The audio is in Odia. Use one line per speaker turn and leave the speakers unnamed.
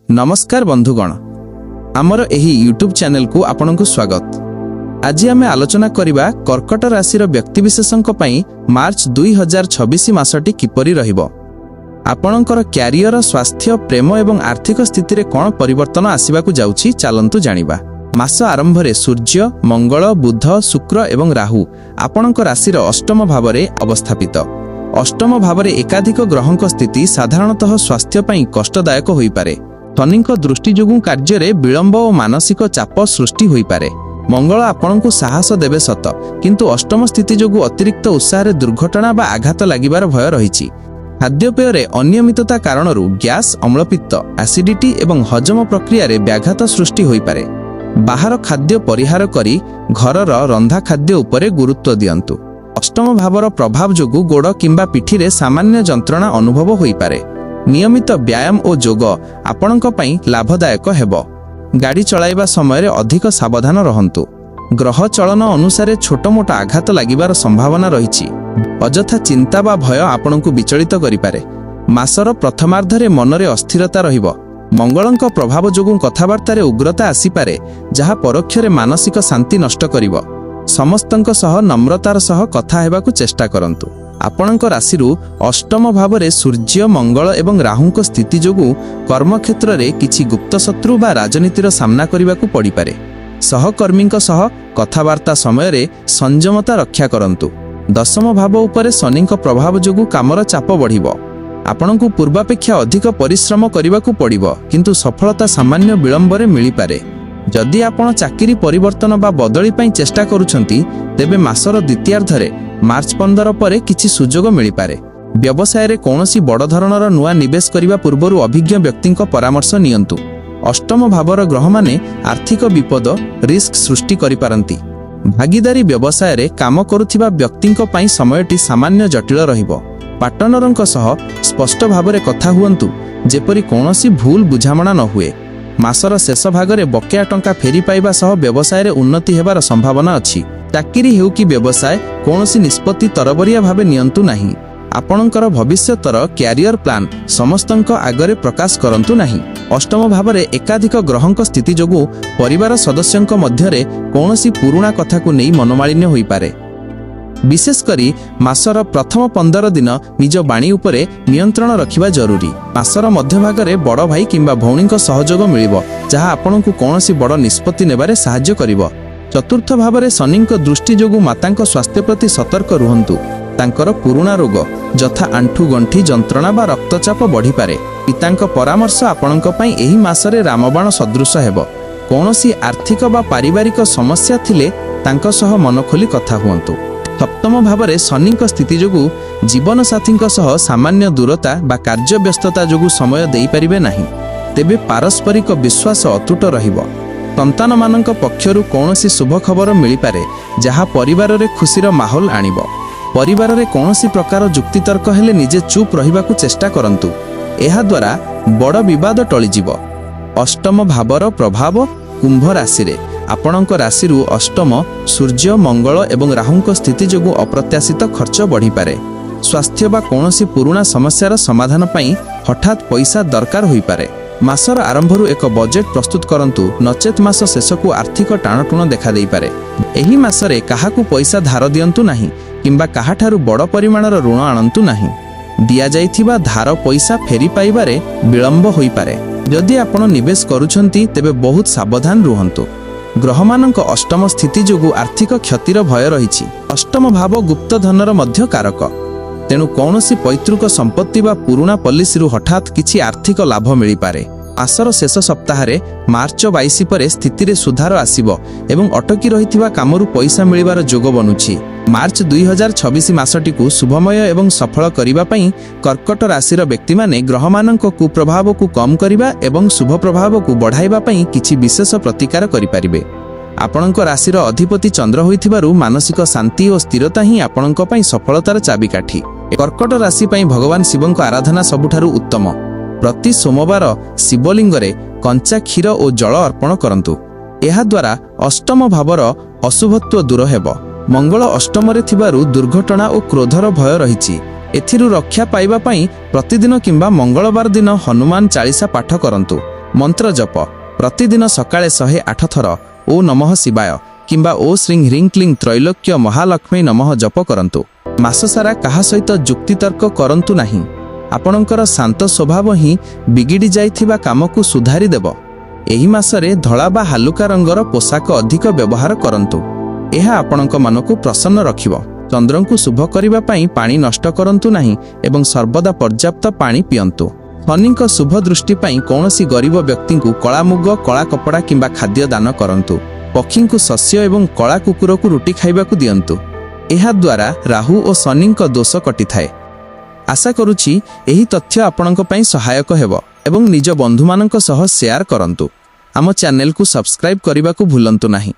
ନମସ୍କାର ବନ୍ଧୁଗଣ, ଆମର ଏହି ୟୁଟ୍ୟୁବ୍ ଚ୍ୟାନେଲକୁ ଆପଣଙ୍କୁ ସ୍ୱାଗତ। ଆଜି ଆମେ ଆଲୋଚନା କରିବା କର୍କଟ ରାଶିର ବ୍ୟକ୍ତିବିଶେଷଙ୍କ ପାଇଁ ମାର୍ଚ୍ଚ 2026 ମାସଟି କିପରି ରହିବ, ଆପଣଙ୍କର କ୍ୟାରିୟର, ସ୍ୱାସ୍ଥ୍ୟ, ପ୍ରେମ ଏବଂ ଆର୍ଥିକ ସ୍ଥିତିରେ କ'ଣ ପରିବର୍ତ୍ତନ ଆସିବାକୁ ଯାଉଛି। ଚାଲନ୍ତୁ ଜାଣିବା। ମାସ ଆରମ୍ଭରେ ସୂର୍ଯ୍ୟ, ମଙ୍ଗଳ, ବୁଧ, ଶୁକ୍ର ଏବଂ ରାହୁ ଆପଣଙ୍କ ରାଶିର ଅଷ୍ଟମ ଭାବରେ ଅବସ୍ଥାପିତ। ଅଷ୍ଟମ ଭାବରେ ଏକାଧିକ ଗ୍ରହଙ୍କ ସ୍ଥିତି ସାଧାରଣତଃ ସ୍ୱାସ୍ଥ୍ୟ ପାଇଁ କଷ୍ଟଦାୟକ ହୋଇପାରେ। ଶନିଙ୍କ ଦୃଷ୍ଟି ଯୋଗୁଁ କାର୍ଯ୍ୟରେ ବିଳମ୍ବ ଓ ମାନସିକ ଚାପ ସୃଷ୍ଟି ହୋଇପାରେ। ମଙ୍ଗଳ ଆପଣଙ୍କୁ ସାହସ ଦେବେ ସତ, କିନ୍ତୁ ଅଷ୍ଟମ ସ୍ଥିତି ଯୋଗୁଁ ଅତିରିକ୍ତ ଉତ୍ସାହରେ ଦୁର୍ଘଟଣା ବା ଆଘାତ ଲାଗିବାର ଭୟ ରହିଛି। ଖାଦ୍ୟପେୟରେ ଅନିୟମିତତା କାରଣରୁ ଗ୍ୟାସ୍, ଅମ୍ଳପିତ୍ତ, ଆସିଡିଟି ଏବଂ ହଜମ ପ୍ରକ୍ରିୟାରେ ବ୍ୟାଘାତ ସୃଷ୍ଟି ହୋଇପାରେ। ବାହାର ଖାଦ୍ୟ ପରିହାର କରି ଘରର ରନ୍ଧା ଖାଦ୍ୟ ଉପରେ ଗୁରୁତ୍ୱ ଦିଅନ୍ତୁ। ଅଷ୍ଟମ ଭାବର ପ୍ରଭାବ ଯୋଗୁଁ ଗୋଡ଼ କିମ୍ବା ପିଠିରେ ସାମାନ୍ୟ ଯନ୍ତ୍ରଣା ଅନୁଭବ ହୋଇପାରେ। ନିୟମିତ ବ୍ୟାୟାମ ଓ ଯୋଗ ଆପଣଙ୍କ ପାଇଁ ଲାଭଦାୟକ ହେବ। ଗାଡ଼ି ଚଳାଇବା ସମୟରେ ଅଧିକ ସାବଧାନ ରହନ୍ତୁ। ଗ୍ରହ ଚଳନ ଅନୁସାରେ ଛୋଟମୋଟ ଆଘାତ ଲାଗିବାର ସମ୍ଭାବନା ରହିଛି। ଅଯଥା ଚିନ୍ତା ବା ଭୟ ଆପଣଙ୍କୁ ବିଚଳିତ କରିପାରେ। ମାସର ପ୍ରଥମାର୍ଦ୍ଧରେ ମନରେ ଅସ୍ଥିରତା ରହିବ। ମଙ୍ଗଳଙ୍କ ପ୍ରଭାବ ଯୋଗୁଁ କଥାବାର୍ତ୍ତାରେ ଉଗ୍ରତା ଆସିପାରେ, ଯାହା ପରୋକ୍ଷରେ ମାନସିକ ଶାନ୍ତି ନଷ୍ଟ କରିବ। ସମସ୍ତଙ୍କ ସହ ନମ୍ରତାର ସହ କଥା ହେବାକୁ ଚେଷ୍ଟା କରନ୍ତୁ। ଆପଣଙ୍କ ରାଶିରୁ ଅଷ୍ଟମ ଭାବରେ ସୂର୍ଯ୍ୟ, ମଙ୍ଗଳ ଏବଂ ରାହୁଙ୍କ ସ୍ଥିତି ଯୋଗୁଁ କର୍ମକ୍ଷେତ୍ରରେ କିଛି ଗୁପ୍ତ ଶତ୍ରୁ ବା ରାଜନୀତିର ସାମ୍ନା କରିବାକୁ ପଡ଼ିପାରେ। ସହକର୍ମୀଙ୍କ ସହ କଥାବାର୍ତ୍ତା ସମୟରେ ସଂଯମତା ରକ୍ଷା କରନ୍ତୁ। ଦଶମ ଭାବ ଉପରେ ଶନିଙ୍କ ପ୍ରଭାବ ଯୋଗୁଁ କାମର ଚାପ ବଢ଼ିବ। ଆପଣଙ୍କୁ ପୂର୍ବାପେକ୍ଷା ଅଧିକ ପରିଶ୍ରମ କରିବାକୁ ପଡ଼ିବ, କିନ୍ତୁ ସଫଳତା ସାମାନ୍ୟ ବିଳମ୍ବରେ ମିଳିପାରେ। ଯଦି ଆପଣ ଚାକିରି ପରିବର୍ତ୍ତନ ବା ବଦଳି ପାଇଁ ଚେଷ୍ଟା କରୁଛନ୍ତି, ତେବେ ମାସର ଦ୍ୱିତୀୟାର୍ଦ୍ଧରେ ମାର୍ଚ୍ଚ 15 ପରେ କିଛି ସୁଯୋଗ ମିଳିପାରେ। ବ୍ୟବସାୟରେ କୌଣସି ବଡ଼ ଧରଣର ନୂଆ ନିବେଶ କରିବା ପୂର୍ବରୁ ଅଭିଜ୍ଞ ବ୍ୟକ୍ତିଙ୍କ ପରାମର୍ଶ ନିଅନ୍ତୁ। ଅଷ୍ଟମ ଭାବର ଗ୍ରହମାନେ ଆର୍ଥିକ ବିପଦ, ରିସ୍କ ସୃଷ୍ଟି କରିପାରନ୍ତି। ଭାଗିଦାରୀ ବ୍ୟବସାୟରେ କାମ କରୁଥିବା ବ୍ୟକ୍ତିଙ୍କ ପାଇଁ ସମୟଟି ସାମାନ୍ୟ ଜଟିଳ ରହିବ। ପାର୍ଟନରଙ୍କ ସହ ସ୍ପଷ୍ଟ ଭାବରେ କଥା ହୁଅନ୍ତୁ, ଯେପରି କୌଣସି ଭୁଲ ବୁଝାମଣା ନ ହୁଏ। ମାସର ଶେଷ ଭାଗରେ ବକେୟା ଟଙ୍କା ଫେରି ପାଇବା ସହ ବ୍ୟବସାୟରେ ଉନ୍ନତି ହେବାର ସମ୍ଭାବନା ଅଛି। ଚାକିରି ହେଉ କି ବ୍ୟବସାୟ, କୌଣସି ନିଷ୍ପତ୍ତି ତରବରିଆ ଭାବେ ନିଅନ୍ତୁ ନାହିଁ। ଆପଣଙ୍କର ଭବିଷ୍ୟତର କ୍ୟାରିୟର ପ୍ଲାନ୍ ସମସ୍ତଙ୍କ ଆଗରେ ପ୍ରକାଶ କରନ୍ତୁ ନାହିଁ। ଅଷ୍ଟମ ଭାବରେ ଏକାଧିକ ଗ୍ରହଙ୍କ ସ୍ଥିତି ଯୋଗୁଁ ପରିବାର ସଦସ୍ୟଙ୍କ ମଧ୍ୟରେ କୌଣସି ପୁରୁଣା କଥାକୁ ନେଇ ମନୋମାଳିନ୍ୟ ହୋଇପାରେ। ବିଶେଷ କରି ମାସର ପ୍ରଥମ 15 ଦିନ ନିଜ ବାଣୀ ଉପରେ ନିୟନ୍ତ୍ରଣ ରଖିବା ଜରୁରୀ। ମାସର ମଧ୍ୟଭାଗରେ ବଡ଼ ଭାଇ କିମ୍ବା ଭଉଣୀଙ୍କ ସହଯୋଗ ମିଳିବ, ଯାହା ଆପଣଙ୍କୁ କୌଣସି ବଡ଼ ନିଷ୍ପତ୍ତି ନେବାରେ ସାହାଯ୍ୟ କରିବ। ଚତୁର୍ଥ ଭାବରେ ଶନିଙ୍କ ଦୃଷ୍ଟି ଯୋଗୁଁ ମାତାଙ୍କ ସ୍ୱାସ୍ଥ୍ୟ ପ୍ରତି ସତର୍କ ରୁହନ୍ତୁ। ତାଙ୍କର ପୁରୁଣା ରୋଗ ଯଥା ଆଣ୍ଠୁ ଗଣ୍ଠି ଯନ୍ତ୍ରଣା ବା ରକ୍ତଚାପ ବଢ଼ିପାରେ। ପିତାଙ୍କ ପରାମର୍ଶ ଆପଣଙ୍କ ପାଇଁ ଏହି ମାସରେ ରାମବାଣ ସଦୃଶ ହେବ। କୌଣସି ଆର୍ଥିକ ବା ପାରିବାରିକ ସମସ୍ୟା ଥିଲେ ତାଙ୍କ ସହ ମନ ଖୋଲି କଥା ହୁଅନ୍ତୁ। ସପ୍ତମ ଭାବରେ ଶନିଙ୍କ ସ୍ଥିତି ଯୋଗୁଁ ଜୀବନସାଥୀଙ୍କ ସହ ସାମାନ୍ୟ ଦୂରତା ବା କାର୍ଯ୍ୟ ବ୍ୟସ୍ତତା ଯୋଗୁଁ ସମୟ ଦେଇପାରିବେ ନାହିଁ। ତେବେ ପାରସ୍ପରିକ ବିଶ୍ୱାସ ଅତୁଟ ରହିବ। ସନ୍ତାନମାନଙ୍କ ପକ୍ଷରୁ କୌଣସି ଶୁଭ ଖବର ମିଳିପାରେ, ଯାହା ପରିବାରରେ ଖୁସିର ମାହୋଲ ଆଣିବ। ପରିବାରରେ କୌଣସି ପ୍ରକାର ଯୁକ୍ତିତର୍କ ହେଲେ ନିଜେ ଚୁପ୍ ରହିବାକୁ ଚେଷ୍ଟା କରନ୍ତୁ। ଏହାଦ୍ୱାରା ବଡ଼ ବିବାଦ ଟଳିଯିବ। ଅଷ୍ଟମ ଭାବର ପ୍ରଭାବ କୁମ୍ଭ ରାଶିରେ। ଆପଣଙ୍କ ରାଶିରୁ ଅଷ୍ଟମ ସୂର୍ଯ୍ୟ, ମଙ୍ଗଳ ଏବଂ ରାହୁଙ୍କ ସ୍ଥିତି ଯୋଗୁଁ ଅପ୍ରତ୍ୟାଶିତ ଖର୍ଚ୍ଚ ବଢ଼ିପାରେ। ସ୍ୱାସ୍ଥ୍ୟ ବା କୌଣସି ପୁରୁଣା ସମସ୍ୟାର ସମାଧାନ ପାଇଁ ହଠାତ୍ ପଇସା ଦରକାର ହୋଇପାରେ। ମାସର ଆରମ୍ଭରୁ ଏକ ବଜେଟ୍ ପ୍ରସ୍ତୁତ କରନ୍ତୁ, ନଚେତ୍ ମାସ ଶେଷକୁ ଆର୍ଥିକ ଟାଣଟୁଣ ଦେଖାଦେଇପାରେ। ଏହି ମାସରେ କାହାକୁ ପଇସା ଧାର ଦିଅନ୍ତୁ ନାହିଁ କିମ୍ବା କାହାଠାରୁ ବଡ଼ ପରିମାଣର ଋଣ ଆଣନ୍ତୁ ନାହିଁ। ଦିଆଯାଇଥିବା ଧାର ପଇସା ଫେରି ପାଇବାରେ ବିଳମ୍ବ ହୋଇପାରେ। ଯଦି ଆପଣ ନିବେଶ କରୁଛନ୍ତି, ତେବେ ବହୁତ ସାବଧାନ ରୁହନ୍ତୁ। ଗ୍ରହମାନଙ୍କ ଅଷ୍ଟମ ସ୍ଥିତି ଯୋଗୁଁ ଆର୍ଥିକ କ୍ଷତିର ଭୟ ରହିଛି। ଅଷ୍ଟମ ଭାବ ଗୁପ୍ତଧନର ମଧ୍ୟ କାରକ। ତେଣୁ କୌଣସି ପୈତୃକ ସମ୍ପତ୍ତି ବା ପୁରୁଣା ପଲିସିରୁ ହଠାତ୍ କିଛି ଆର୍ଥିକ ଲାଭ ମିଳିପାରେ। ମାସର ଶେଷ ସପ୍ତାହରେ ମାର୍ଚ୍ଚ 22 ପରେ ସ୍ଥିତିରେ ସୁଧାର ଆସିବ ଏବଂ ଅଟକି ରହିଥିବା କାମରୁ ପଇସା ମିଳିବାର ଯୋଗ ବନୁଛି। ମାର୍ଚ୍ଚ 2026 ମାସଟିକୁ ଶୁଭମୟ ଏବଂ ସଫଳ କରିବା ପାଇଁ କର୍କଟ ରାଶିର ବ୍ୟକ୍ତିମାନେ ଗ୍ରହମାନଙ୍କ କୁପ୍ରଭାବକୁ କମ୍ କରିବା ଏବଂ ଶୁଭ ପ୍ରଭାବକୁ ବଢ଼ାଇବା ପାଇଁ କିଛି ବିଶେଷ ପ୍ରତିକାର କରିପାରିବେ। ଆପଣଙ୍କ ରାଶିର ଅଧିପତି ଚନ୍ଦ୍ର ହୋଇଥିବାରୁ ମାନସିକ ଶାନ୍ତି ଓ ସ୍ଥିରତା ହିଁ ଆପଣଙ୍କ ପାଇଁ ସଫଳତାର ଚାବିକାଠି। କର୍କଟ ରାଶି ପାଇଁ ଭଗବାନ ଶିବଙ୍କ ଆରାଧନା ସବୁଠାରୁ ଉତ୍ତମ। ପ୍ରତି ସୋମବାର ଶିବଲିଙ୍ଗରେ କଞ୍ଚା କ୍ଷୀର ଓ ଜଳ ଅର୍ପଣ କରନ୍ତୁ। ଏହାଦ୍ୱାରା ଅଷ୍ଟମ ଭାବର ଅଶୁଭତ୍ୱ ଦୂର ହେବ। ମଙ୍ଗଳ ଅଷ୍ଟମରେ ଥିବାରୁ ଦୁର୍ଘଟଣା ଓ କ୍ରୋଧର ଭୟ ରହିଛି। ଏଥିରୁ ରକ୍ଷା ପାଇବା ପାଇଁ ପ୍ରତିଦିନ କିମ୍ବା ମଙ୍ଗଳବାର ଦିନ ହନୁମାନ ଚାଳିଶା ପାଠ କରନ୍ତୁ। ମନ୍ତ୍ର ଜପ। ପ୍ରତିଦିନ ସକାଳେ 108 ଥର ଓ ନମଃ ଶିବାୟ କିମ୍ବା ଓ ଶ୍ରୀଂ ହ୍ରିଂ କ୍ଲିଂ ତ୍ରୈଲୋକ୍ୟ ମହାଲକ୍ଷ୍ମୀ ନମଃ ଜପ କରନ୍ତୁ। ମାସ ସାରା କାହା ସହିତ ଯୁକ୍ତିତର୍କ କରନ୍ତୁ ନାହିଁ। ଆପଣଙ୍କର ଶାନ୍ତ ସ୍ୱଭାବ ହିଁ ବିଗିଡ଼ି ଯାଇଥିବା କାମକୁ ସୁଧାରି ଦେବ। ଏହି ମାସରେ ଧଳା ବା ହାଲୁକା ରଙ୍ଗର ପୋଷାକ ଅଧିକ ବ୍ୟବହାର କରନ୍ତୁ। ଏହା ଆପଣଙ୍କ ମନକୁ ପ୍ରସନ୍ନ ରଖିବ। ଚନ୍ଦ୍ରଙ୍କୁ ଶୁଭ କରିବା ପାଇଁ ପାଣି ନଷ୍ଟ କରନ୍ତୁ ନାହିଁ ଏବଂ ସର୍ବଦା ପର୍ଯ୍ୟାପ୍ତ ପାଣି ପିଅନ୍ତୁ। ଶନିଙ୍କ ଶୁଭ ଦୃଷ୍ଟି ପାଇଁ କୌଣସି ଗରିବ ବ୍ୟକ୍ତିଙ୍କୁ କଳା ମୁଗ, କଳା କପଡ଼ା କିମ୍ବା ଖାଦ୍ୟ ଦାନ କରନ୍ତୁ। ପକ୍ଷୀଙ୍କୁ ଶସ୍ୟ ଏବଂ କଳା କୁକୁରକୁ ରୁଟି ଖାଇବାକୁ ଦିଅନ୍ତୁ। ଏହାଦ୍ୱାରା ରାହୁ ଓ ଶନିଙ୍କ ଦୋଷ କଟିଥାଏ। ଆଶା କରୁଛି, ଏହି ତଥ୍ୟ ଆପଣଙ୍କ ପାଇଁ ସହାୟକ ହେବ ଏବଂ ନିଜ ବନ୍ଧୁମାନଙ୍କ ସହ ସେୟାର କରନ୍ତୁ। ଆମ ଚ୍ୟାନେଲକୁ ସବସ୍କ୍ରାଇବ୍ କରିବାକୁ ଭୁଲନ୍ତୁ ନାହିଁ।